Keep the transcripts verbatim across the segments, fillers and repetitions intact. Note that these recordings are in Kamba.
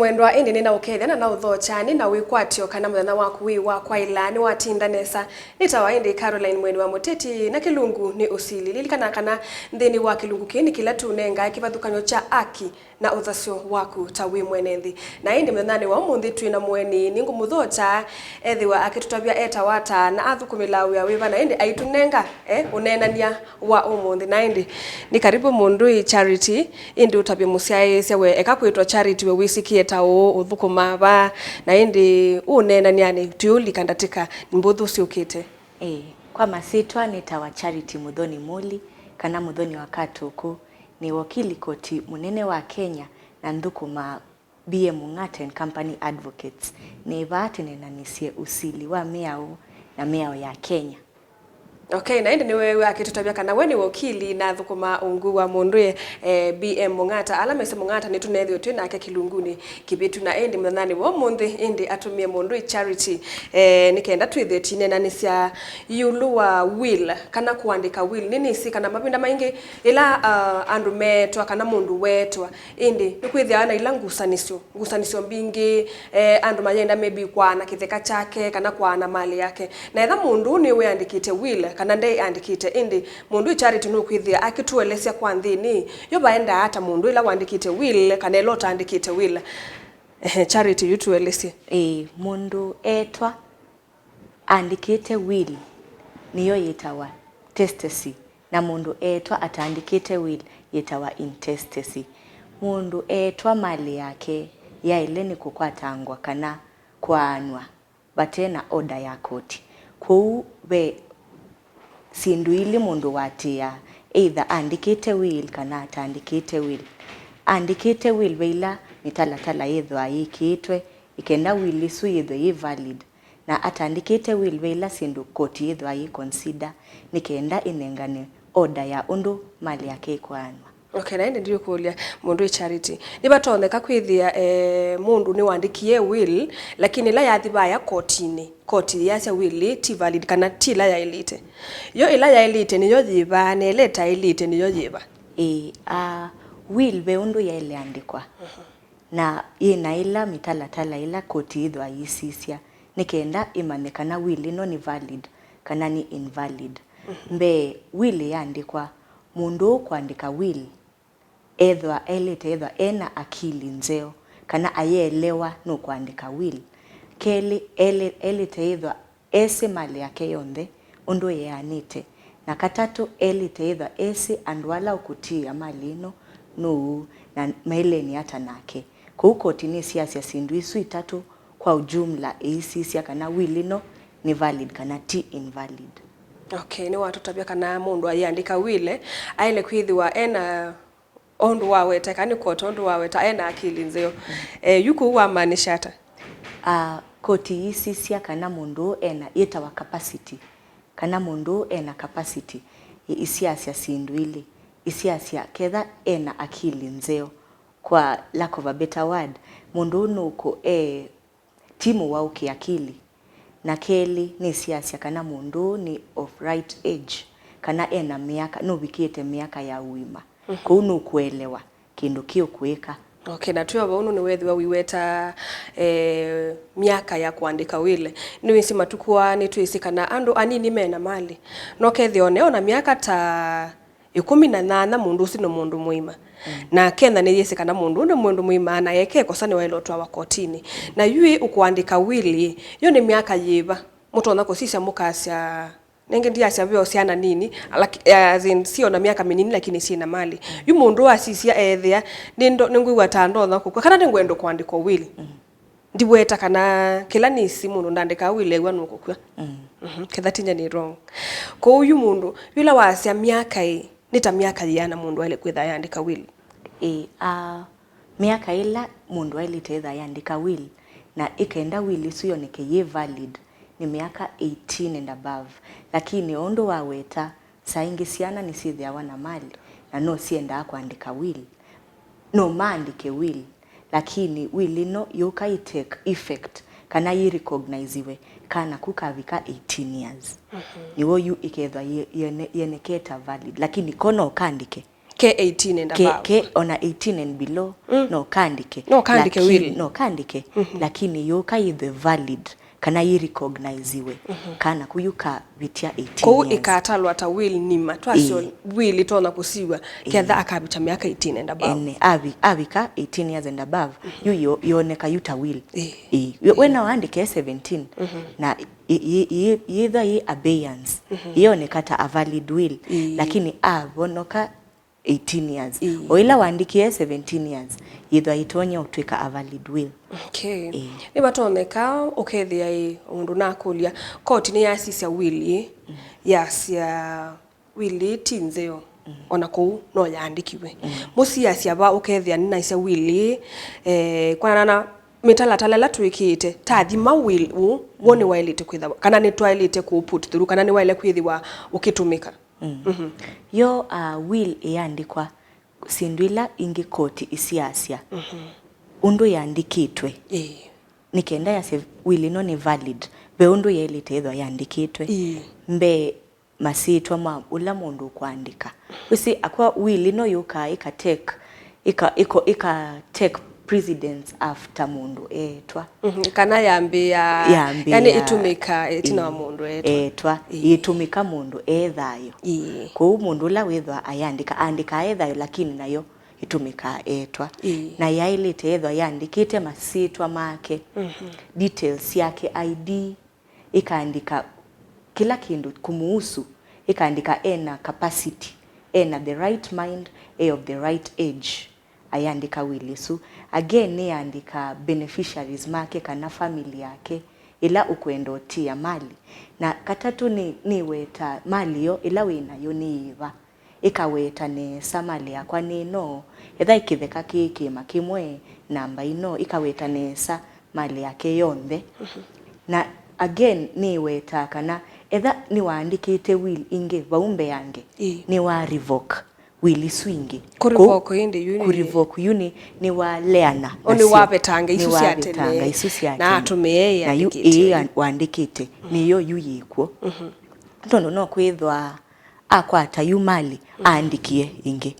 Wendwa, ĩndĩ nĩnaũkethya na naũthokya, nĩ na wĩkwatyo kana mũthenya waku wĩ wa kwaĩla nĩwatinda nesa. Nĩtawa ĩndĩ Caroline Mweni wa Mũteti, na kĩlungu nĩ ũsili. Lilikana kana nthĩnĩ wa kĩlungu kĩĩ nĩ kĩla tũnengae kĩvathũkany'o kya aki na ũthasyo waku ta wĩ mwene nthĩ. Na ĩndĩ mũthenyanĩ wa ũmũnthĩ twĩ na mũeni, nĩngũmũthokya ethĩwa akĩtũtavya etawa ata na athũkũmĩlaa wĩa wĩva, na ĩndĩ aitũnenga, eh, ũneenany'a wa ũmũnthĩ. Na ĩndĩ nĩ karibu Mũndũi Charity, ĩndĩ ũtavye mũsyaĩĩsya we eka kwĩtwa Charity, we wĩsĩkĩe ta ũũ ũthũkũmaa vaa, na ĩndĩ ũũneenany'anĩ tũyũlika ndatĩka mbũthũ syũkĩte. Ĩĩ, kwa masyĩtwa nĩtawa Charity Mũthoni Mũli, kana Mũthoni wa Katũkũ. Nĩ wakili koti mũnene wa Kenya na nthũkũmaa B M Mung'ata and Company Advocates. Nĩ vaa tũneenanĩsye ũsili wa mĩao na mĩao ya Kenya. Okay, na ĩndĩ nĩwe wakĩtũtavya kana we nĩ wakili na athũkũmaa ungu wa Mũndũi, eh, B M Mung'ata. Ala mesĩ Mung'ata nĩtũneethĩwe twĩ nake kĩlungunĩ kĩvĩtu, na ĩndĩ mũthenyanĩ wa ũmũnthĩ ĩndĩ atũmie Mũndũi Charity, eh, nĩ kenda twĩthĩe tũineenanĩsya ĩũlũ wa will, kana kũandĩka will. Nĩnĩsĩ kana mavinda maingĩ ĩla, ah, andũ meetwa kana mũndũ weetwa, ĩndĩ nĩkwĩthĩawa na ila ngusanĩsyo, ngusanĩsyo mbingĩ, eh, andũ mayenda maybe kwaana kĩtheka kyake kana kwaana malĩ yake. Na etha mũndũ ũũ nĩwĩandĩkĩte will kana ndeĩandĩkĩte, ĩndĩ Mũndũi Charity nũkwĩthĩa akĩtũelesya kwa nthĩnĩ, yo vaendaa ata mũndũ ĩla wandĩkĩte will kana ĩla ũtaandĩkĩte will? Ehe, Charity, yu tũelesye. Ĩĩ, mũndũ eetwa andĩkĩte will nĩyo yĩtawa testacy, na mũndũ eetwa ataandĩkĩte will yĩtawa intestacy. Mũndũ eetwa malĩ yake yaĩle nĩ kũkwatangwa kana kwaanw'a vate na order ya koti. Kwoou ve syĩndũ ilĩ mũndũ ũatĩĩaa, either andĩkĩte will kana ataandĩkĩte will. Andĩkĩte will ve ila mĩtalatala yĩthĩwa yĩkĩĩtwe nĩ kenda will ĩsu yĩthwe yĩ valid, na ataandĩkĩte will ve ila syĩndũ koti yĩthĩwa yĩ consider nĩ kenda ĩnengane order ya ũndũ malĩ yake ĩkwaanw'a. Okay, na ĩndĩ ndikũlya Mũndũi Charity, nĩvatonyeka kwĩthĩa, eh, mũndũ nĩwandĩkie will, lakini ĩla yathi vaya kotinĩ, koti yasya will ĩĩ ti valid kana ti ĩla yaĩlĩte? Yo ĩla yaĩlĩte nĩyo yĩva, na ĩla ĩtaĩlĩte nĩyo yĩva? Ĩĩ, a, will ve ũndũ yaĩle andĩkwa. Na yĩ na ĩla mĩtalatala ĩla koti yĩthĩwa yĩisisya nĩ kenda ĩmanye kana will ĩno nĩ valid kana nĩ invalid. Mbee, will yaandĩkwa, mũndũ ũkũandĩka will ethwa, elĩte ethwa e na akili nzeo kana ayĩelewa nũkũandĩka will. Kelĩ, elĩ-, elĩte ethwa esĩ malĩ yake yonthe ũndũ yeanĩte. Na katatũ, elĩte ethwa esĩ andũ ala ũkũtiĩa malĩ ĩno nũũ na maĩlene ata nake. Kwoou koti nĩsiasya syĩndũ isu itatũ kwa ujumla ĩisisya kana will ĩno nĩ valid kana ti invalid. Okay, nĩwatũtavya kana mũndũ ayĩandĩka will aĩle kwĩthĩwa ena ũndũ waweta, kana nĩ koti ũndũ waweta, ena akili nzeo. Eh, yu kũu wamaanisha ata? Ah, koti iisisya kana mũndũ ũũ ena yĩtawa capacity, kana mũndũ ũũ ena capacity, i-, isiasya syĩndũ ilĩ, isiasya ketha ena akili nzeo. Kwa lack of a better word, mũndũ ũũ nũkũ e ti mũwaũ kĩakili, na kelĩ, nĩsiasya kana mũndũ ũũ nĩ of right age, kana ena mĩaka, nũvikĩte mĩaka ya ũima. Kũu nũkũelewa kĩndũ kĩũkwĩka. Okay, na twĩ o vau nũnĩwethĩwa wĩweta, eh, myaka ya kũandĩka will. Nĩwĩsĩ matukũ aa nĩtwĩsĩ kana andũ anini mena malĩ. No kethĩa one ona myaka ta ĩkũmi na nyanya mũndũ ũsu nĩ mũndũ mũima. Na Kenya nĩyĩsĩ kana mũndũ ũũ nĩ mũndũ mũima, na eke ĩkosa nĩwaĩle ũtwawa kotinĩ. Na yu ĩ ũkũandĩka will ĩ, yo nĩ myaka yĩva mũtonya kũsisya mũkasya, nenge ndiasya veo syana nini, alaki-, as in, sio na myaka mĩnini lakini syĩ na malĩ. Yu mũndũ ũũ asisya eethĩa, nĩndo-, nĩngwĩw'a ta ndonya kũkw'a, kana nĩngwenda kũandĩkwa will. Ndiweta kana kĩla nĩsĩ mũndũ ndandĩkaa will ew'a nũkũkw'a. Mhm, ketha tinya nĩ wrong. Kwoou yu mũndũ, yũla wasya myaka ĩ, nĩ ta myaka yĩana mũndũ aĩle kwĩtha ayandĩka will? Ĩ, a, myaka ĩla mũndũ aĩlĩte ĩtha ayandĩka will, na ĩkenda will ĩsu yoneke yĩ valid, nĩ myaka eighteen and above. Lakini o ũndũ waweta, saa ingĩ syana nĩsyĩthĩawa na malĩ, na no syendaa kũandĩka will. No maandĩke will, lakini will ĩno yũka ĩ take effect kana yĩ recogniziwe kana ku kavika eighteen years. Nĩw'o yu ĩkethwa yĩ-, yene-, yeneketa valid, lakini ko no kandĩke. Ke eighteen and ke, above. Ke ona eighteen and below, mm, no kandike. No kandike. Laki-, will. No kandike, mhm, lakini yoka yithwe valid, kana yi recogniziwe, mhm, kana kuyu kavitya eighteen years. Kũu ĩkatalwa ta will nima, twasyo, ĩĩ, will ĩtonya kũsiw'a, ĩĩ, ketha akavitya myaka eighteen and above. Ene, avi-, avika eighteen years and above, mhm, yu yo-, yoneka yu ta will. Ĩĩ. Ĩĩ. We, ĩĩ, we no andike seventeen, mhm, na ĩ-, ĩ-, ĩ-, yĩthwa yĩ abeyance, mhm, yĩoneka ta a valid will, ĩĩ, lakini avonoka eighteen years. Ĩĩ. O ĩla wandĩkie seventeen years, yĩthwa ĩtonya ũtw'ĩka a valid will. Okay. Ĩĩ. Nĩvatonyeka ũkethĩa ĩ, mũndũ nakũlya, koti nĩyasisya will ĩ, mm, yasya will ĩ ti nzeo, mm, ona kũu no yaandĩkiwe. Mm. Mũsiasya va ũkethĩa nĩnaisya will ĩ, eh, kwanana na mĩtalatala ĩla twĩkĩĩte, tathima will ũũ, w'o, mm, nĩwaĩlĩte kwĩthĩwa, kana nĩtwaĩlĩte kũ put through, kana nĩwaĩle kwĩthĩwa ũkĩtũmĩka. Mm. Mhm. Yo, uh, will ĩyandĩkwa syĩndũ ila ingĩ koti isiasya, mhm, ũndũ yandĩkĩtwe. Ĩĩ. Nĩ kenda yasye will ĩno nĩ valid, ve ũndũ yaĩlĩte ĩthwa yandĩkĩtwe. Ĩĩ. Mbee masĩtwa ma ũla mũndũ ũkwandĩka. Wĩsĩ akwa will ĩno yũkaa ĩka take, ĩka, ĩko, ĩka take precedence after mũndũ eetwa. Mhm, kana yambĩĩa, yambĩĩa, yani ĩtũmĩka ĩtina wa, ĩĩ, mũndũ eetwa. Eetwa, ĩĩ, ĩtũmĩka mũndũ e thayũ. Ĩĩ. Kwoou mũndũ ũla wĩthwa ayandĩka, andĩkaa e thayũ, lakini nayo ĩtũmĩkaa eetwa. Ĩĩ. Na yaĩlĩte ethwa yandĩkĩte masyĩtwa make, mhm, details syake, I D, ĩkaandĩka kĩla kĩndũ kũmũhusu, ĩkaandĩka ena capacity, ena the right mind, e of the right age, ayandĩka will ĩsu. Again, nĩyaandĩka beneficiaries make kana family yake, ĩla ũkwenda ũtia mali. Na katatũ, nĩ, nĩweta mali yo ĩla wĩ nayo nĩ yĩva. Ĩkaweta nesa mali yakwa nĩ ĩno, etha ĩ kĩtheka kĩĩ kĩĩma kĩmwe, namba ĩno, ĩkaweta nesa mali yake yonthe. Mhm. Na again, nĩĩwetaa kana etha nĩwaandĩkĩte will ingĩ vau mbeange, ĩĩ, nĩwa revoke will isu ingĩ. Kũ revoke ĩndĩ yu nĩ kũ revoke yu nĩ, nĩwaleana nasyo. O nĩwavetanga isu sya tene. Nĩwavetanga isu sya tene. Na atũmĩe ĩĩ andĩkĩte. Na yu ĩĩ waandĩkĩte, mhm, nĩyo yu yĩkw'o. Mhm. Tondũ no kwĩthwa akwata yu mali, mm, aandĩkie ĩngĩ.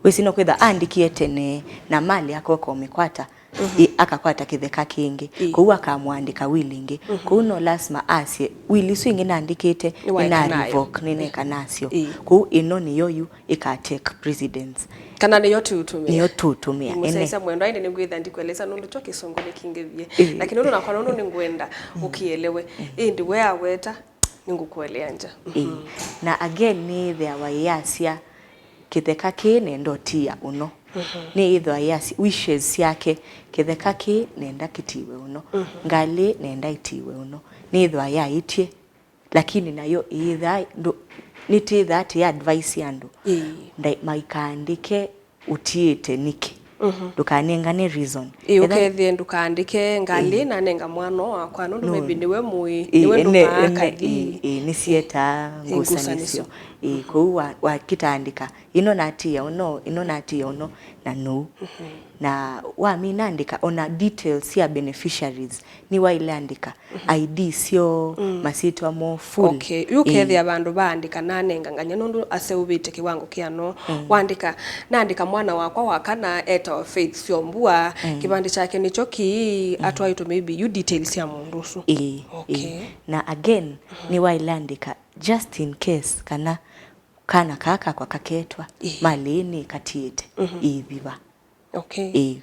Wĩsĩ no kwĩthwa aandĩkie tene na mali akoka ũmĩkwata, mhm, ĩ, akakwata kĩtheka kĩngĩ. Ĩ. Kwoou akamũandĩka will ĩngĩ. Mhm. Kwoou no lasima asye, will isu ingĩ naandĩkĩte, nĩna revoke, nĩneka nasyo. Ĩ. Kwoou ĩno nĩyo yu ĩka take precedence. Kana nĩyo tũũtũmĩa. Nĩyo tũũtũmĩa, ene. Mũsyaĩĩsya mwendwa, ĩndĩ nĩngwĩtha ndikwelesa nũndũ kyo Kĩsũngũ nĩ kingĩ vie. Ĩ. Lakini ũndũ nakwa nũndũ nĩngwenda, mm, ũkĩelewe. Mm. Ĩndĩ we aweta, nĩngũkũelea nja. Ĩĩ. Mhm. Na again, nĩyĩthĩawa ĩyasya, kĩtheka kĩĩ nenda ũtia ũno. Mhm. Nĩyĩthĩawa ĩyasya, wishes syake, kĩtheka kĩĩ nenda kĩtiwe ũno. Mhm. Ngalĩ nenda ĩtiwe ũno. Nĩyĩthĩawa yaĩtye, lakini nayo ĩyĩthaa ndũ-, nĩtĩthaa tĩ advice andũ. Ĩĩ. Nda-, maikaandĩke ũtiĩte nĩkĩ? Mhm. Ndũkanengane reason. Ĩ, etha ũkethĩe ndũkaandĩke ngalĩ, ĩĩ, nanenga mwana wakwa, nũndũ, no, maybe nĩwe mũĩ, ĩĩ, nĩwe ene, ndũmaa ene, kathi. Ĩĩ, ĩĩ, nĩsyetaa, ĩĩ, ngũsanĩsyo. Ngũsanĩsyo. Ĩĩ, mhm, kwoou wa-, wakĩtaandĩka, ĩno natia ũno, ĩno natia ũno, na nũũ. Mhm. Na wamina andĩka ona details sya beneficiaries, nĩwaĩle andĩka, mhm, I D syoo, mm, masyĩtwa moo full. Okay. Yu, ĩĩ, ũkethĩa vandũ vaandĩka nanengangany'a nũndũ aseũvĩte kĩwango kĩa no. Mm. Waandĩka, naandĩka mwana wakwa wa kana etawa Faith Syombua, mm, kĩvandĩ kyake nĩkyo kĩĩ, mm, atwaĩtwe maybe yu details sya mũndũ ũsu. Ĩĩ, okay, ĩĩ. Na again, mhm, nĩwaĩle andĩka just in case kana kana kaa kakwa kaketwa, ĩĩ, malĩ ĩĩ nĩkatiĩte, mhm, ĩĩviva. Okay. Ĩĩ,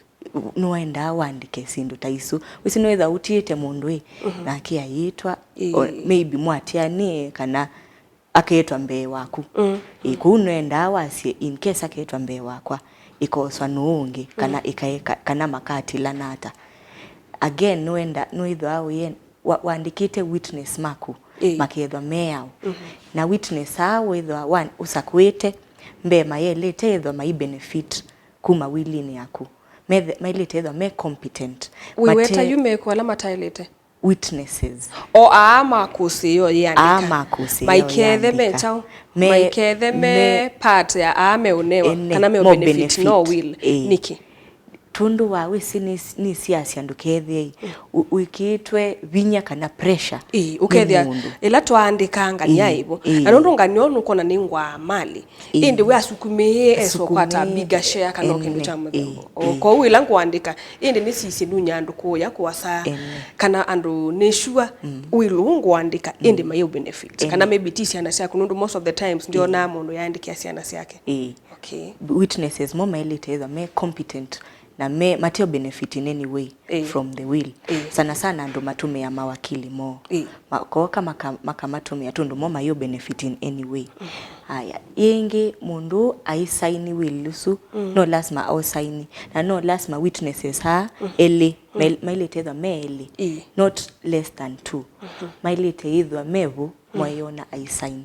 nĩwaendaa wandĩke syĩndũ ta isu. Wĩsĩ nĩwĩtha ũtiĩte mũndũ ĩ, mhm, nake ayĩtwa, ĩĩ, or maybe mwatianĩe kana aketwa mbee waku. Mm, ĩĩ, mm. Kũu nĩwendaa wasye, in case aketwa mbee wakwa, ĩkoswa nũũ ũngĩ, kana, mm, ĩkaeka, kana makatĩlana ata. Again, nĩwenda, nĩwĩthwa ũyenda wa-, wandĩkĩte witness maku, ĩĩ, makethwa me aũ. Mhm. Na witness aa wĩthwa wa-, ũsakũĩte mbee mayaĩlĩte ethwa mai benefit kuma wilinĩ yaku. Methe-, maĩlĩte ethwa me competent. Wĩweta mate- yu mekũ ala mataĩlĩte? Witnesses. O aa ma kũsĩ ĩyo yĩandĩka. Aa ma kũsĩ ĩyo yĩandĩka. Maikethe me kyaũ? Me-, maikethe me, me part ya aa meũnewa, ene, kana me mo benefit, benefit, no will. Ĩĩ. Nĩkĩ? Tondũ wa wĩsĩ nĩ, nĩsiasya ndũkethĩe ũ-, wĩkĩĩtwe vinya kana pressure. Ĩĩ, ũkethĩa nĩ mũndũ. Ĩla twaandĩka ngania ĩvo. Ĩĩ. Na nũndũ ngania nũkwona nĩ ngwaa mali. Ĩĩ. Ĩndĩ we asukumĩĩe esa ũkwata bigger share kana o kĩndũ kya mũthemba. Ĩĩ, ĩĩ. Kwoou ĩla ngũandĩka, ĩndĩ nĩsisye nunya andũ kũya kũasa. Ene. Kana andũ nĩ sure will ũũ ngũandĩka, ĩndĩ mayĩ benefit. Ene. Kana maybe ti syana syaku, nũndũ most of the times ndionaa mũndũ yaandĩkĩa syana syake. Ĩĩ. Okay. Witnesses mo maĩlĩte ĩthwa me competent na me, mateo benefit in any way. Ĩĩ. From the will. Ĩĩ. Sana sana andũ matũmĩa mawakili moo. Ĩĩ. Makooka maka-, makamatũmĩa tondũ mo mayũ benefit in any way. Aya, yĩngĩ mũndũ aisaini will ũsu, no lasima ausaini. Na no lasima witnesses aa elĩ, mail-, mailĩte ĩthwa me elĩ, not less than two. Mailĩte ĩthwa mevu, mwaiona aisaini.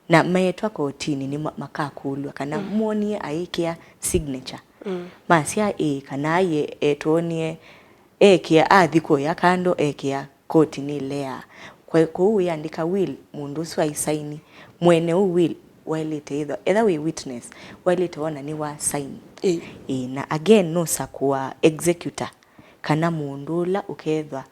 Na meetwa kotinĩ nĩ ma-, makakũlw'a kana mwonie aĩkĩa signature. Masya ĩĩ, kana aye etwonie ekĩa, athi kũya kando ekĩa koti nĩleaa. Kwe-, kwoou wĩandĩka will, mũndũ ũsu aisaini, mwene ũ will waĩlĩte ĩthwa, etha wĩ witness, waĩlĩte wona nĩ wa sign. Ĩĩ. Ĩĩ, na again nũsakũa executor, kana mũndũ ũla ũkethwa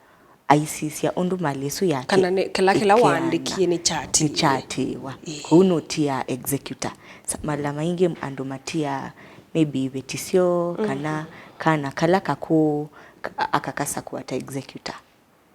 aisisya ũndũ mali ĩsu yake kana nĩ, kĩla, kĩla ĩkeana, waandĩkie nĩ kyatiiwe. Nĩ kyatiiwa. Ĩĩ. Kũu nũtiaa executor. Sa-, mala maingĩ andũ matiaa maybe iveti syoo, kana kana kala kakũũ ka-, akakasakũa ta executor.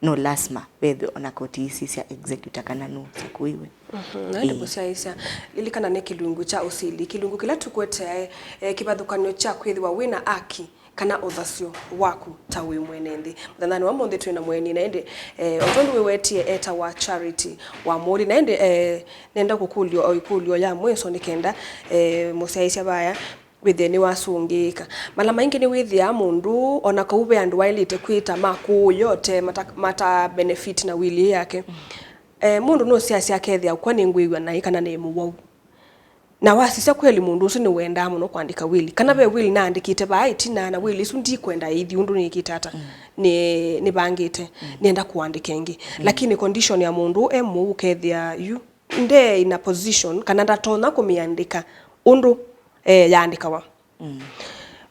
No lasima wethwe ona koti isisya executor kana nũsakũiwe. Mhm. Na ĩndĩ mũsyaĩĩsya, lilikana nĩ kĩlungu kya ũsili, kĩlungu kĩla tũkweteae, eh, kĩvathũkany'o kya kwĩthĩwa wĩ na aki kana ũthasyo waku ta wĩ mwene nthĩ. Mũthenyanĩ wa ũmũnthĩ twĩ na mũeni, na ĩndĩ, eh, o tondũ wĩwetie etawa Charity wa Mũli, na ĩndĩ, eh, nenda kũkũlya o ĩkũlyo ya mwĩso nĩ kenda, eh, mũsyaĩĩsya vaya wĩthĩe nĩwasũngĩĩka. Mala maingĩ nĩwĩthĩaa mũndũ, ona kau ve andũ waĩlĩte kwĩta ma kũũ yote mata, mata benefit na wili yake. Eh, mũndũ nũsiasya akethĩa kwa nĩngwĩw'a naĩ kana nĩ mũwau. Na wasisya kweli mũndũ ũsu nĩwendaa mũno kũandĩka wili. Kana ve wili naandĩkĩte vaa ĩtina, na wili ĩsu ndikwenda ĩthi ũndũ nĩkĩte ata, nĩ, nĩvangĩte, nĩenda kũandĩka ĩngĩ. Lakini condition ya mũndũ e mũu ũkethĩa yu nde in a position, kana ndatonya kũmĩandĩka ũndũ, eh, yaandĩkawa.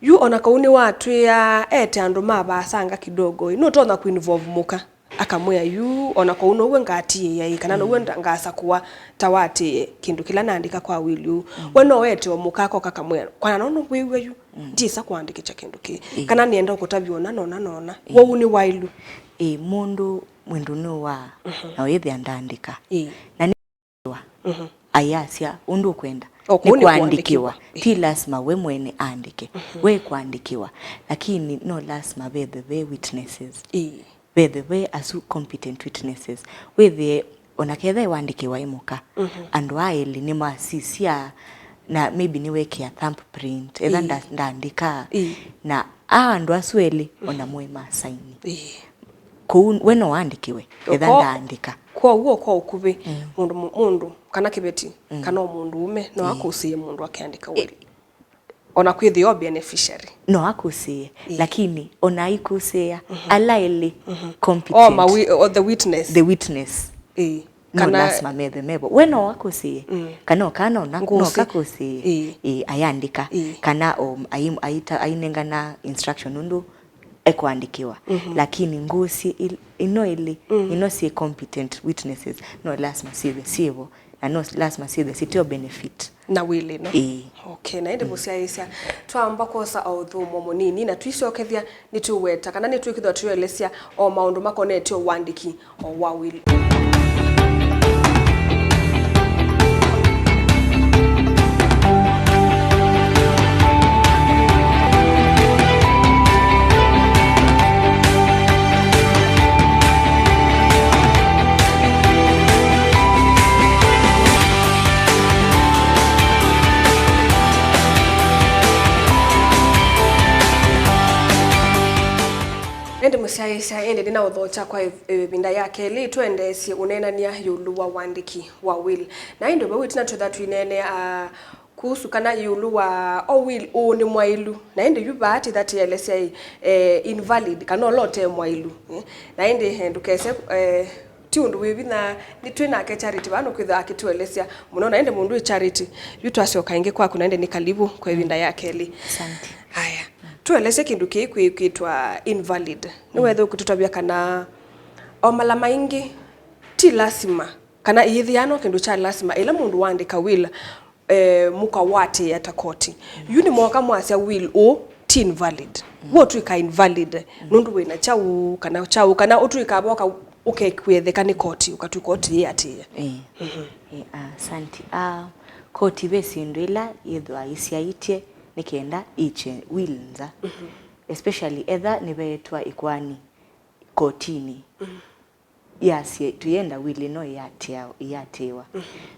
Yu ona kau nĩwatwĩa ete andũ ma vaasanga kidogo, nũtonya kũinvolve mũka. Akamwĩa, yu, ona kwoou now'o ngatiĩa ĩ, kana now'o nda-, ngasakũa ta watĩĩe kĩndũ kĩla naandĩka kwa wili ũũ. We no wete o mũka akoka akamwĩa, kwana no nũkwĩw'a yu, ndyĩsa kũandĩkĩkya kĩndũ kĩĩ. Ĩĩ. Kana nĩenda ũkũtavya ona nona nona. Ĩĩ. Wou nĩ wailu. Ĩĩ, mũndũ, mũndũ nĩwaa, na ũyĩthĩa ndaandĩka. Ĩĩ. Na nĩ ayasya ũndũ ũkwenda. O kũu nĩ nĩ kũandĩkĩwa. Kũandĩkĩwa. Ĩĩ. Ti lasima we mwene aandĩke. We kũandĩkĩwa. Lakini no lasima vethwe ve witnesses. Ĩĩ. Vethwe ve asu competent witnesses. Wĩthĩe, ona ketha ĩwandĩkĩwa ĩ mũka, andũ aa elĩ nĩmasisya, na maybe nĩwekĩa thumbprint, etha nda-, ndaandĩka, na aa andũ asu elĩ, ona moĩ ma saini. Ĩĩ. Kũu we no waandĩkĩwe, etha ndaandĩka. Kwoou kwa ũkuvĩ, mũndũ mu-, mũndũ, kana kĩveti, kana o mũndũ ũme, no akũsĩe mũndũ akĩandĩka will. Ona kwĩthĩwa beneficiary. No akũsĩe, lakini ona aikũsĩa, ala elĩ competent. Oh, ma wi-, oh, the witness. The witness. Ĩĩ. No lasima methwe mevo. We no akũsĩe. Kana o kana ona, no kakũsĩe. Ĩĩ. Ĩĩ, ayandĩka. Ĩĩ. Kana o, ai-, aita-, ainengana instruction ũndũ ekũandĩkĩwa. Lakini ngũsĩ il-, ino ilĩ, ino syĩ competent witnesses, no lasima syĩthwe syĩvo. Na no lasima syĩthwe siteo benefit. Na wĩlĩ, no? Ĩĩ. Okay, na ĩndĩ mũsyaĩĩsya, twamba kwosa o ũthũmũo mũnini, na twisyokethya nĩtũweta kana nĩtwĩkĩthwa tũelesya o maũndũ makonetye ũandĩki o wa wĩlĩ. Ĩndĩ mũsyaĩĩsya, ĩndĩ nĩnaũthokya kwa ĩ-, ĩvinda ya kelĩ, tũendeesye ũneenany'a ĩũlũ wa ũandĩki wa will. Na ĩndĩ vau ĩtina twĩtha twĩneenea, ah, kuhusu kana ĩũlũ wa o will ũũ nĩ mwaĩlu. Na ĩndĩ yu vaa tĩtha tĩelesya ĩ, eh, invalid, kana ũla ũte mwaĩlu. Eh, na ĩndĩ, eh, ndũkese, eh, ti ũndũ wĩ vinya, nĩ twĩ nake Charity vaa nũkwĩthwa akĩtũelesya mũno. Na ĩndĩ mũndũ wĩ Charity, yu twasyoka ĩngĩ kwaku, na ĩndĩ nĩ kalivu kwa ĩvinda ya kelĩ. Asante. Aya. Tũelesye kĩndũ kĩĩ kwĩ-, kwĩtwa invalid. Nĩwethĩa ũkĩtũtavya kana o mala maingĩ ti lasima, kana ĩyĩthĩaa no kĩndũ kya lasima ĩla mũndũ waandĩka will, eh, mũkawatĩĩa ta koti. Yu nĩmwoka mwasya will ũũ ti invalid. W'o ũtw'ĩka invalid nũndũ wĩna kyaũ kana kyaũ, kana ũtw'ĩka voka ũkekwetheka nĩ koti, ũkatw'ĩka ũtĩyĩatĩĩa. Ĩĩ. Ĩĩ, asante. Ah, koti ve syĩndũ ila yĩthwa isyaĩtye nĩ kenda ĩkye will nza, especially etha nĩveetwa ĩkoani kotinĩ yasye tũyenda will ĩno ĩyatĩa-, ĩyatĩĩwa.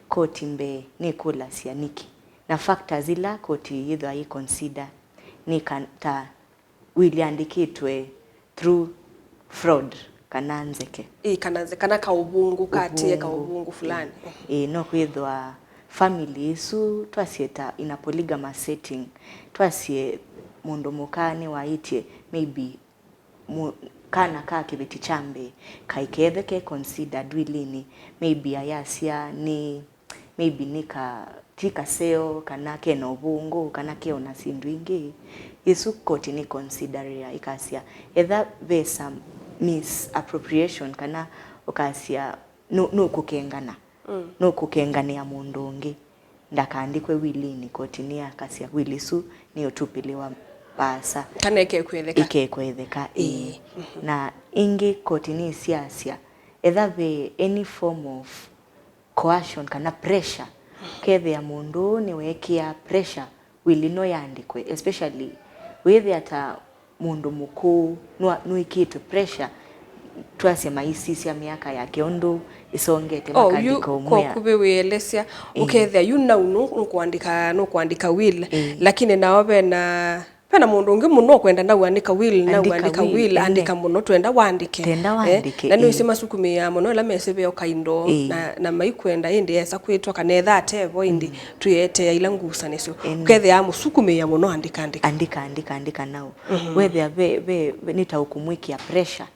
Koti mbee nĩkũlasya nĩkĩ, na factors ila koti yĩthwa yĩ consider nĩ ka-, ta will yandĩkĩtwe through fraud kana nzeke. Ĩĩ, kana nze-, kana kaũvũngũ, katĩe kaũvũngũ fulani. Ĩĩ, no kwĩthwa family ĩsu twasye ta in a polygamous setting, twasye mũndũ mũka nĩwaĩtye maybe mu-, kana ka kĩveti kya mbee kaĩ kethe ke considered will-inĩ, maybe ayasya nĩ, maybe nĩ ka, ti kaseo, kana kena ũvũngũ, kana keona syĩndũ ingĩ, ĩsu koti nĩ consideria ĩkasya, etha ve some misappropriation, kana ũkasya nũ-, nũkũkengana, nũkũkenganĩa mũndũ ũngĩ, ndakaandĩkwe will-inĩ, koti nĩyakasya will ĩsu nĩũtupĩlĩwa vaasa. Kana ĩkekwetheka. Ĩkekwetheka, ĩĩ. Na ĩngĩ koti nĩsyasya, etha ve any form of coercion kana pressure, ũkethĩa mũndũ ũũ nĩweekĩa pressure will ĩno yandĩkwe, especially wĩthĩa ta mũndũ mũkũũ nwa-, nũĩkĩtwe pressure, twasye maisisya mĩaka yake ũndũ ĩsongete, oh, yu makandĩka ũmwĩa. Kwakuvĩ wĩelesya, ĩĩ, ũkethĩa yu nau nũ-, nũkũandĩka, nũkũandĩka will, ĩĩ, lakini nao vena, vena mũndũ ũngĩ mũno ũkwenda nau andĩka will, nau andĩka will, andĩka mũno, twenda wandĩke. Twenda wandĩke, na nĩwĩsĩ masukumĩaa mũno ĩla mesĩ veo kaindo, ĩĩ, na, na maikwenda ĩndĩ esa kwĩtwa kana etha atevo ĩndĩ, mm, twĩetea ila ngusanĩsyo. Ĩĩ. Ũkethĩa amũsukumĩĩa mũno andĩka, andĩka. Andĩka, andĩka, andĩka nau. Wethĩa ve, ve, ve, nĩ ta ũkũmwĩkĩa pressure.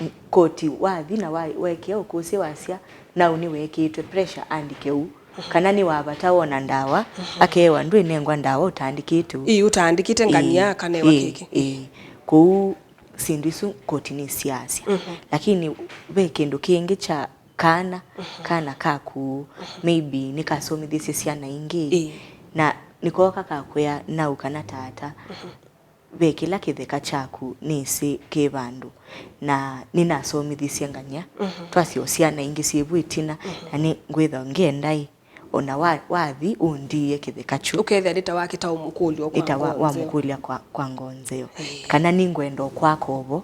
N-, koti wathi na wa-, weekĩa ũkũsĩ wasya, nau nĩweekĩĩtwe pressure andĩke ũu. Kana nĩ wa vata wona ndawa, akeewa ndwĩnengwa ndawa ũtaandĩkĩte ũu. Ĩĩ, ũtaandĩkĩte ngania, ĩĩ, kana wa kĩkĩ. Ĩĩ. Kũu syĩndũ isu koti nĩsiasya. Lakini ve kĩndũ kĩngĩ kya kana, kana kaku, maybe nĩkasomithisye syana ingĩ, ĩĩ, na nĩkooka kakwĩa nau kana tata, ve kĩla kĩtheka kyaku nĩsĩ kĩ vandũ, na nĩnasomithisye ngania, twasye o syana ingĩ syĩ vu ĩtina, na nĩ ngwĩtha ngĩenda ĩ, ona wa-, wathi ũndiie kĩtheka kyu. Ũkethĩa nĩ ta wakĩta ũmũkũlyo kwa, nĩ ta wa-, ngoo nzeo, wamũkũlya kwa, kwa ngoo nzeo. Ĩĩ. Kana nĩngwenda ũkwaka ovo.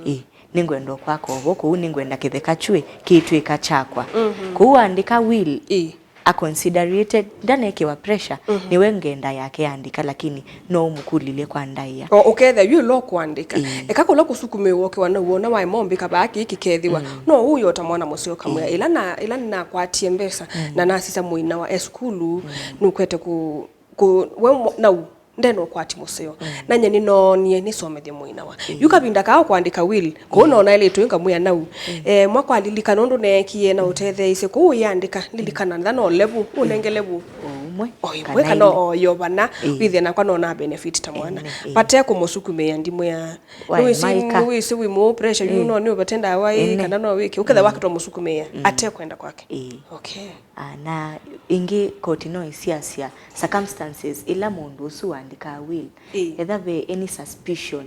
Ĩĩ, nĩngwenda ũkwaka ovo, kũu nĩngwenda kĩtheka kyu ĩ, kĩtw'ĩka kyakwa. Kũu andĩka will, ĩĩ, aconsiderated, ndanekĩwa pressure, nĩwe ngenda yake andĩka, lakini no ũmũkũlilye kwa ndaĩa. O, ũkethĩa yu ĩla ũkũandĩka. Ĩĩ. Eka kũla kũsukumĩĩwa ũkĩwa na wona waĩ mombĩka vaa kĩĩ kĩkethĩwa. No ũyota mwana mũseo ũkamwĩa, ĩla na, ĩla nĩnakwatie mbesa, na nasisya mũina wa esukulu, nũkwete kũ, kũ, we mo-, nau, ndena ũkwati mũseo. Na nye nĩnoonie nĩsomethye mũina wa. Yu kavinda kaa kũandĩka will, kũu nona ĩlĩtũ ngamwĩa nau. Eh, mwa kwalilikana ũndũ neekie na ũtetheeisye, kũu ũyĩandĩka, lilikana, nthana ũlevu, ũnenge levu. O ũmwe. O ĩmwe kana o yo vana, wĩthĩa nakwa nona benefit ta mwana. Ene, ĩĩ. Vate kũmũsukumĩĩa ndimwĩa. Nĩwĩsĩ, nĩwĩsĩ wĩ mũũ pressure, yu no nĩũvate ndawa ĩ, kana no wĩke. Ũketha wakĩtwa mũsukumĩĩa, ate kwenda kwake. Ĩĩ. Okay. Ah, na ĩngĩ koti no ĩsiasya circumstances ila mũndũ ũsu waandĩkaa will. Ĩĩ. Etha ve any suspicion,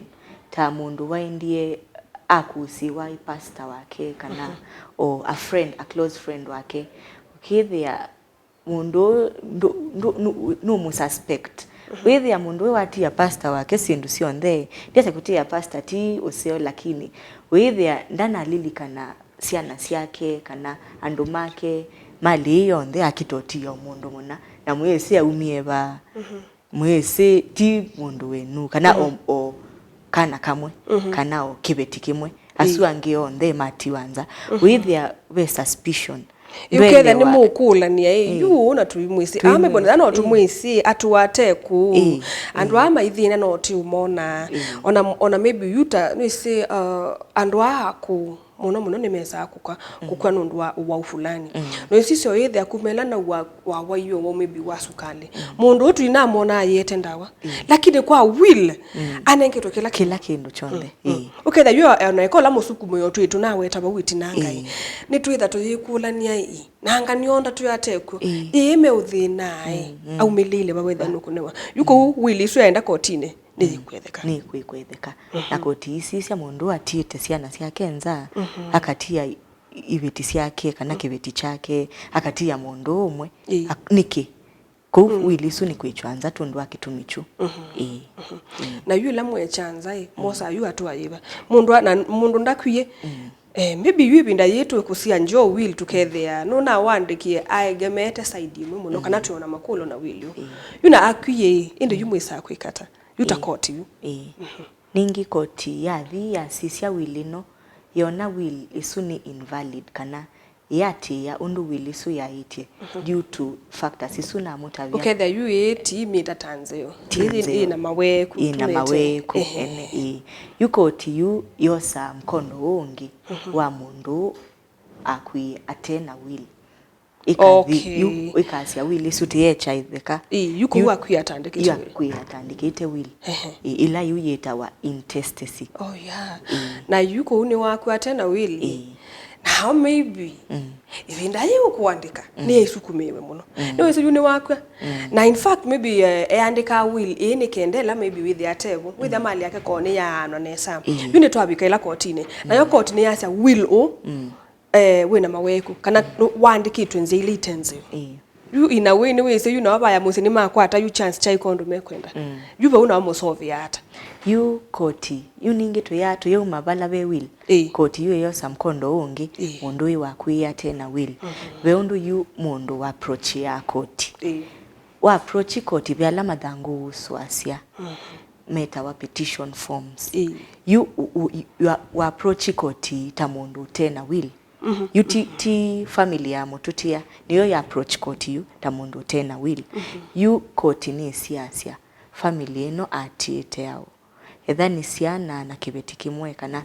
ta mũndũ waendie akusiwa ĩ pastor wake, kana o a friend, a close friend wake, ũkĩthĩa mũndũ ũũ ndũ-, ndũ-, nũ-, nũmũsuspect. Wĩthĩa mũndũ ũyũ watia pastor wake syĩndũ syonthe, ndiasya kũtia pastor ti ũseo, lakini wĩthĩa ndanalilikana syana syake kana andũ make, malĩ ĩĩ yonthe akĩtotia o mũndũ mũna, na mwĩsĩ aumie va, mwĩsĩ ti mũndũ wenu, kana o, o kana kamwe, kana o kĩveti kĩmwe, asu angĩ onthe matiwa nza. Wĩthĩa ve suspicion. Yu ketha nĩ mũkũlania ĩ, yu na tũimwĩsĩ. Aa, maybe ona no tũmwĩsĩ, atũate kũu. Andũ aa maithĩna no tũmona. Ona, ona maybe yu ta, nĩsĩ, uh, andũ aa akũũ. mũno mũno nĩmesaa kũka, kũkw'a nũndũ wa ũwau fulani. Na ũsisya ũyĩthĩa kuma ĩla na wa, wawaiwe wa maybe wa sukalĩ. Mũndũ ũyũ tũinamwona ayĩete ndawa. Lakini kwa will, anengetwe kĩla kĩla kĩndũ kyonthe. Ĩĩ. Ũkethĩa yu ona ĩkola mũsukumĩo twĩ tũnaweta vau ĩtina Ngai. Nĩtwĩtha tũyĩkũlany'a ĩ. Nanga nĩonda twĩ atekw'o. Ĩĩ. Ĩĩ meũthĩna ĩ. Aumĩlĩile vawetha nũkũnewa. Yu kũu will isu yaenda kotinĩ. Nĩyĩkwetheka. Nĩkwĩkwetheka. Na koti isisya mũndũ atiĩte syana syake nza, akatia i-, iveti syake kana kĩveti kyake, akatia mũndũ ũmwe. Ĩĩ. Ak-, nĩkĩ? Kũu will isu nĩ kwĩkya nza tondũ wa kĩtumi kyu. Ĩĩ. Na yu ĩla mwekya nza ĩ, mosaa yu atũa yĩva? Mũndũ a-, na mũndũ ndakwie. Eh, maybe yu ĩvinda yĩĩ twĩkũsia Joe will tũkethĩa nũnawandĩkie aegemeete side ĩmwe mũno, kana twĩona makũlyo na will yu. Yu na akwie ĩ, ĩndĩ yu mwĩsaa kwĩka ata? Yu ta koti yu. Ĩĩ. Ningĩ koti yathi yasisya will ĩno, yona will ĩsu nĩ invalid kana yĩatĩĩa ũndũ will ĩsu yaĩtye due to factors isu namũtavya. Ũkethĩa yu ĩĩ ti mĩta ta nzeo. Ti nzeo. Ĩĩ na maweeku. Ĩĩ na maweeku ene, ĩĩ. Yu koti yu yosaa mkondo ũũ ũngĩ wa mũndũ akwie ate na will. Ĩkathi, okay, yu ĩkasya will ĩsu tĩyekyaĩtheka. Ĩĩ, yu kũu akwie atandĩkĩte will. Akwie atandĩkĩte will. Ehe. Ĩĩ, ĩla yu yĩtawa intestacy. Oh, yeah. Na yu kũu nĩwakw'a ate na will. Ĩĩ. Nao maybe ĩvinda yĩu kũandĩka nĩyaisukumĩiwe mũno. Nĩwĩsĩ yu nĩwakw'a. Na in fact maybe, eh, eandĩkaa will ĩĩ nĩ kenda ĩla maybe wĩthĩa atevo. Wĩthĩa mali yake koo nĩyaanwa nesa. Ĩĩ. Yu nĩtwavika ĩla kotinĩ. Nayo koti nĩyasya will ũ eh, wĩna maweeku, kana nũ-, waandĩkĩtwe nzĩa ila ite nzeo. Ĩĩ. Yu in a way nĩwĩsĩ yu nao vaya mũsyĩ nĩmakwata yu chance kyaĩ kondũ mekwenda. Yu vau nao mũsovea ata? Yu koti, yu ningĩ tũya-, tũyauma vala ve will. Ĩĩ. Koti yu ĩyosa mkondo ũngĩ, ĩĩ, mũndũ wĩ wakwĩĩa ate na will. Ve ũndũ yu mũndũ wa approach ya koti. Ĩĩ. Wa approach koti ve ala mathangũ ũsũasya. Metawa petition forms. Ĩĩ. Yu u-, u-, yu a-, wa approach koti ta mũndũ ũte na will. Yu ti, ti family ya mũtũtia, nĩyo ya approach koti yu ta mũndũ ũte na will. Yu koti nĩsiasya family ĩno atiĩte aũ. Etha nĩ syana na kĩveti kĩmwe, kana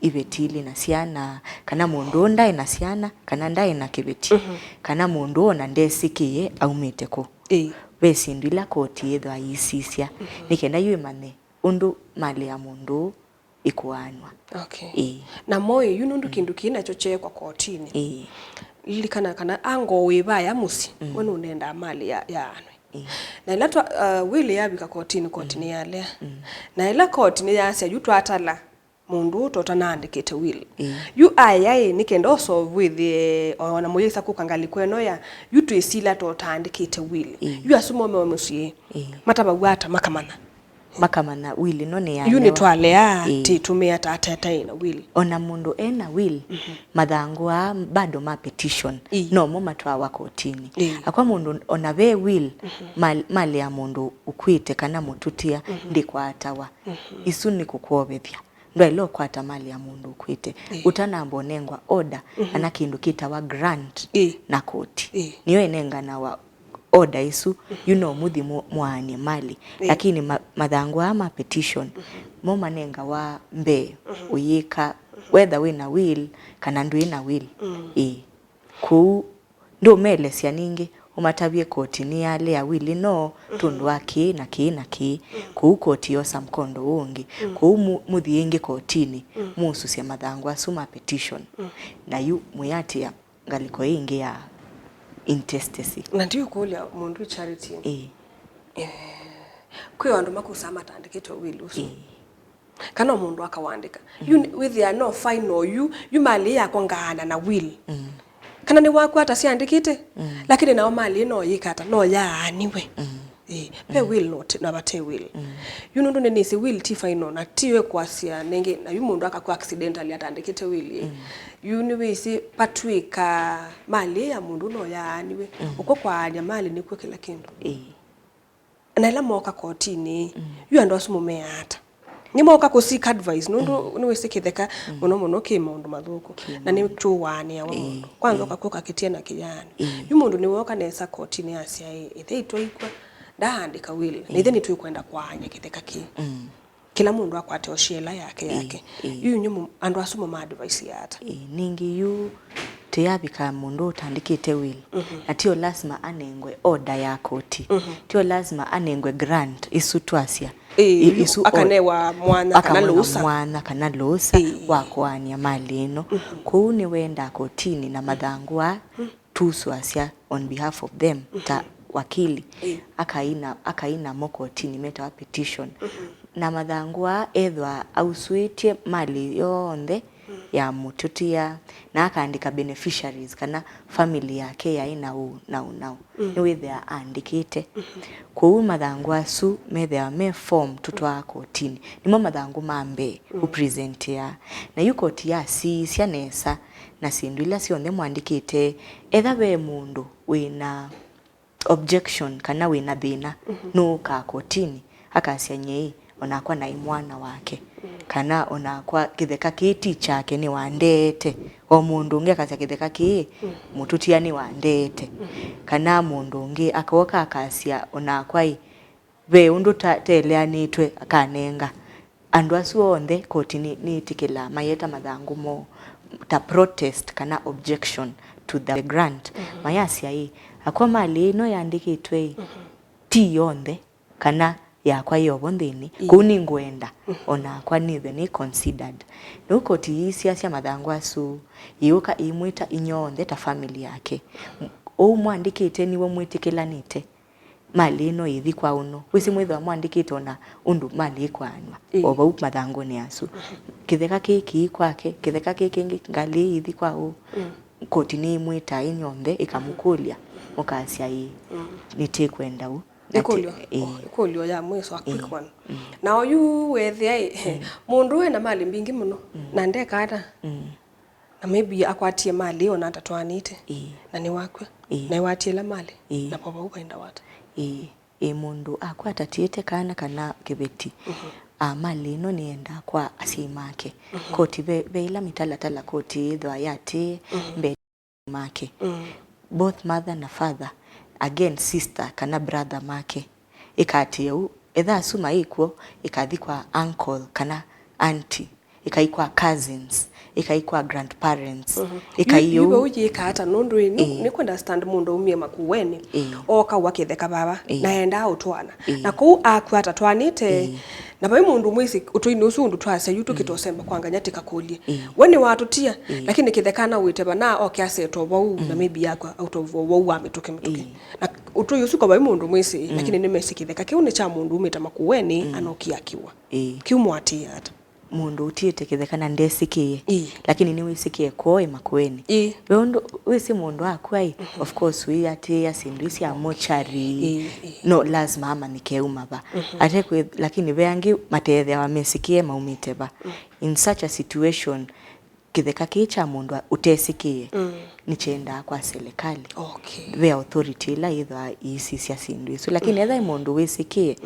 iveti ilĩ na syana, kana mũndũ ũũ ndaĩ na syana, kana ndaĩ na kĩveti, kana mũndũ ũũ ona ndesĩkĩe aumĩte kũ. Ĩĩ. Ve syĩndũ ila koti yĩthwa yĩisisya, nĩ kenda yu ĩmanye ũndũ mali ya mũndũ ũũ ĩkũaanwa. Okay. Ĩĩ. Na moĩ yu nũndũ kĩndũ kĩĩ nakyo kyeekwa kotinĩ. Ĩĩ. Lilikana kana ango wĩ vaya mũsyĩ, we nũnendaa mali ya, yaanwe. Ĩĩ. Na ĩla twa, uh, will yavika kotinĩ, koti nĩyalea. Na ĩla koti nĩyasya yu twatala mũndũ ũũ tũtanaandĩkĩte will. Ĩĩ. Yu aya ĩ, nĩ kenda ũsove wĩthĩe ona mũyĩsa kũka ngalĩko ĩno ya yu twĩsila tũtaandĩkĩte will. Ĩĩ. Yu asu mome mũsyĩ, ĩĩ, matavaw'a ata makamanya? Makamanya will ĩno nĩ ya yu nĩtwalea, ĩĩ, tĩtũmĩa ta atetaĩ na will. Ona mũndũ e na will, mathangũ aa bado ma petition, ĩĩ, nomo matwawa kotinĩ. Ĩĩ. Akwa mũndũ ona ve will, mal-, mali ya mũndũ ũkw'ĩte kana mũtũtia ndĩkwatawa. Isu nĩ kũkwovethya. Ndwaĩle ũkwata mali ya mũndũ ũkw'ĩte, ĩĩ, ũtanamba ũnengwa order, kana kĩndũ kĩtawa grant, ĩĩ, na koti. Ĩĩ. Nĩyo ĩnenganawa order ĩsu, yu no mũthi mũ-, mũaanie mali. Ĩĩ. Lakini ma-, mathangũ aa ma petition, mo manengawa mbee ũyĩka, whether wĩ na will kana ndwĩ na will. Ĩĩ. Kũu ndũmelesya ningĩ, ũmatavye koti nĩyalea will ĩno tondũ wa kĩĩ na kĩĩ na kĩĩ. Kũu koti yosa mkondo ũũ ũngĩ. Kũu mu-, mũthi ĩngĩ kotinĩ, mũusũsya mathangũ asu ma petition. Na yu mũyatĩa ngalĩko ĩngĩ ya intestacy. Na ndiũkũlya mũndũ Charity. Ĩĩ. Eh, kwĩ andũ makusaa matandĩkĩtwe will ũsu. Ĩĩ. Kana o mũndũ akawandĩka. Yu nĩ-, wĩthĩa no final yu, yu mali yakwa ngaana na will. Kana nĩ waku ata syandĩkĩte, lakini nao mali no yĩka ata, no yaaniwe. Ĩĩ, ve will no te-, na vate will. Yu nũndũ nĩnĩsĩ will ti final, na ti we kwasya nengĩ, na yu mũndũ akakwa accidentally atandĩkĩte will, ĩĩ. Yu nĩwĩsĩ patwĩka mali ya mũndũ no yaaniwe. Ũko kwaania mali nĩkw'o kĩla kĩndũ. Ĩĩ. Na ĩla mooka kotinĩ, yu andũ asu mũmeaa ata? Nĩmooka kũ seek advice, nũndũ nĩwĩsĩ kĩtheka mũno mũno kĩ maũndũ mathũku, na nĩkyũaanĩawa mũno. Kwanza ũkakũka kĩtia na kĩyaanĩ. Yu mũndũ nĩwooka nesa kotinĩ asya, "Ĩ, ĩthe itwaikwa, ndaandĩka will, na ithe nĩtwĩkwenda kwaany'a kĩtheka kĩĩ." Kĩla mũndũ akwate o share yake yake. Ĩĩ. Yu inyuĩ mũ-, andũ asu mũma advise ata? Ĩĩ, ningĩ yu tĩyavika mũndũ ũtandĩkĩte will. Na tio lasima anengwe order ya koti. Tio lasima anengwe grant isu twasya. Ĩĩ, I-, yu isu or-, akanewa mwanya kana akanewa lũsa. Mwanya kana lũsa Ĩĩ. Wa kũaany'a mali ĩno. Kwoou nĩwendaa kotini na mathangũ aa tusũasya on behalf of them ta wakili. Ĩĩ. Akaina, akaina mo kotini metawa petition. Na mathangũ aa ethwa ausũĩtye mali yonthe ya mũtũtia, na akaandĩka beneficiaries kana family yake yaĩ na ũũ na ũũ na ũũ. Nĩwĩthĩa aandĩkĩte. Kwoou mathangũ asu methĩawa me form tũtwaa kotini. Nĩmo mathangũ ma mbee ũpresentĩaa. Na yu koti yasisya nesa na syĩndũ ila syonthe mwandĩkĩte, etha ve mũndũ wĩna objection kana wĩna thĩna, nũũkaa kotini akasya, "Nyie onakwa naĩ mwana wake," kana onakwa kĩtheka kĩĩ ti kyake, nĩwandeete. O mũndũ ũngĩ akasya, "Kĩtheka kĩĩ mũtũtia nĩwandeete." Kana mũndũ ũngĩ akooka akasya, "Onakwa ĩ, ve ũndũ ta-, teleanĩtwe," akanenga. Andũ asu onthe koti nĩ-, nĩĩtĩkĩlaa mayeta mathangũ moo ta protest kana objection to the grant. Mayasya ĩ, akwa mali ĩno yandĩkĩtwe ĩ, ti yonthe, kana yakwa yovo nthĩnĩ. Ĩĩ. Kũu nĩngwenda onakwa nĩthwe nĩ considered. Nĩu koti iisiasya mathangũ asu, yĩũka ĩimwĩta inyonthe ta family yake. Ũu mwandĩkĩte nĩw'o mwĩtĩkĩlanĩte. Mali ĩno ĩthi kwa ũno. Wĩsĩ mwĩthĩwa mwandĩkĩte ona ũndũ mali ĩkwaanwa. Ĩĩ. O vau mathangũnĩ asu. Kĩtheka kĩĩ kĩi kwake, kĩtheka kĩĩ kĩngĩ ngalĩ ĩĩ ĩthi kwa ũũ. Koti nĩĩmwĩtaa inyonthe ĩkamũkũlya, mũkasya ĩĩ, nĩtĩkwenda ũu. Na ti-, ĩkũlyo, ĩĩ. Ĩkũlyo ya mwiso, a quick one. Na oyu weethĩa ĩ, mũndũ ena mali mbingĩ mũno, na ndeka ata? Na maybe akwatie mali ĩyo na atatwaanĩte. Ĩĩ. Na nĩwakw'a. Ĩĩ. Na ĩwatie ĩla mali. Ĩĩ. Na po vau vaenda wata? Ĩĩ. Ĩĩ, mũndũ akw'a atatiĩte kana kana kĩveti. A, mali ĩno nĩyendaa kwa asyai make. Koti ve, ve ĩla mĩtalatala koti yĩthwa yatĩĩe mbee make. Both mother na father, again sister kana brother make. Ĩkatĩĩa ũu, etha asu maĩ kw'o, ĩkathi kwa uncle kana auntie, ĩkai kwa cousins, ĩkai kwa grandparents, ĩkai ũu. Yu vau yĩka ata? Nũndũ ĩ, nĩ, nĩkwenda stand mũndũ aumie Makueni, ooka ũa kĩtheka vava, na endaa ũtwana. Na kũu akw'a atatwanĩte, na vai mũndũ mwĩsĩ ũtũinĩ ũsu ũndũ twasya yu tũkĩtosemba kwa nganya tĩkakũlye. We nĩwatũtia, lakini kĩtheka na wĩte vana oke aseto vau, na maybe yakwa out of vau wa mĩtũkĩ mĩtũkĩ. Na ũtũi ũsu kwa vai mũndũ mwĩsĩ, lakini nĩmesĩ kĩtheka kĩu nĩ kya mũndũ umĩte Makueni, anokia akiwa. Kĩu mwatĩĩa ata? Mũndũ ũtiĩte kĩtheka na ndesĩkĩe, lakini nĩwĩsĩkĩe kwoo ĩ Makueni. Ve ũndũ wĩsĩ mũndũ akw'a ĩ, of course, wĩatĩĩa syĩndũ ii sya mortuary, no lazima amanyĩke auma va. Ate kwĩ, lakini ve angĩ matetheawa mesĩkĩe maumĩte va. In such a situation, kĩtheka kĩĩ kya mũndũ ũtesĩkĩe nĩkyendaa kwa serikali. Okay. Ve authority ĩla yĩthwaa iisisya syĩndũ isu. Lakini etha ĩ mũndũ wĩsĩkĩe,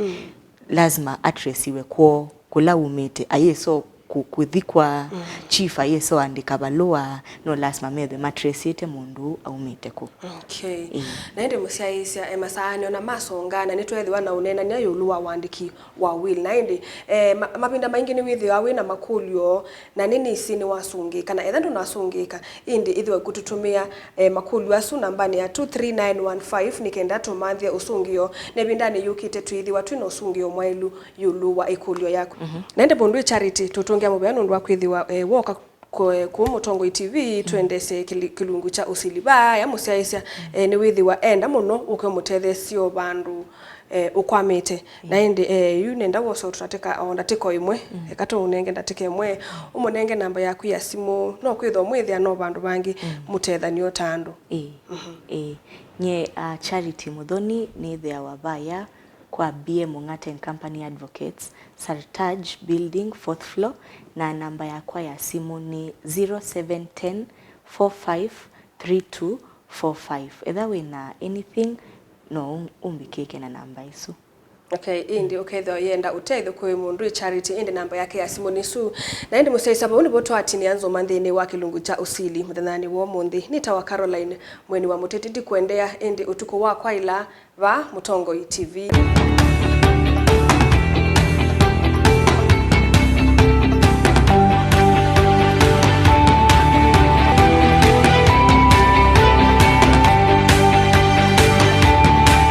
lazima atresiwe kwoo kũla umĩte, ayĩso kũ-, kũthi kwa chief, ayĩso andĩka valũa, no lazima methwe matresĩte mũndũ ũũ aumĩte kũ. Okay. Ĩĩ. Na ĩndĩ mũsyaĩĩsya, e, masaanĩ ona masongaa, na nĩtweethĩwa na ũneenany'a ĩũlũ wa ũandĩki wa will. Na ĩndĩ, e, ma-, mavinda maingĩ nĩwĩthĩawa wĩ na makũlyo, na nĩnĩsĩ nĩwasũngĩĩka, na etha ndũnasũngĩĩka, ĩndĩ ĩthĩwa kũtũtũmĩa, e, makũlyo asu nambanĩ ya two three nine one five nĩ kenda tũmanthĩe ũsũngĩo, na ĩvindanĩ yũkĩte twĩthĩwa twĩ na ũsũngĩo mwaĩlu ĩũlũ wa ĩkũlyo yaku. Na ĩndĩ mũndũ ĩ Charity, tũtũngĩa mũvea nũndũ wa kwĩthĩwa, e, woka kũ-, kũũ Mũtongoi T V, tũendesye kĩli-, kĩlungu kya ũsili vaa, ya mũsyaĩĩsya, e, nĩwĩthĩwa enda mũno ũke ũmũtetheesye o vandũ, e, ũkwamĩte. Na ĩndĩ, e, yu nenda wose o tũndatĩka, o ndatĩka o ĩmwe, eka tũũnenge ndatĩka ĩmwe, ũmũnenge namba yaku ya simũ, no kwĩthwa mwĩthĩa no vandũ vangĩ mũtethany'o ta andũ. Ĩĩ, ĩĩ. Nyie, a, Charity Muthoni nĩthĩawa vaya kwa B M Mung'ate and Company Advocates, Sartaj Building, fourth floor, na namba yakwa ya simũ nĩ zero seven ten four five three two four five. Etha wĩna anything, no ũmbĩkĩke na namba ĩsu. Okay, ĩndĩ ũkethĩwa yenda ũtethyo kwĩ mũndũ ĩ Charity, ĩndĩ namba yake ya simũ nĩ ĩsu. Na ĩndĩ mũsyaĩĩsya, vau nĩvo twatinĩa nzũma nthĩnĩ wa kĩlungu kya ũsili mũthenyanĩ wa ũmũnthĩ. Nĩtawa Caroline Mweni wa Mũteti, ndikũendea, ĩndĩ ũtukũ wa kwaĩla vaa Mũtongoi T V.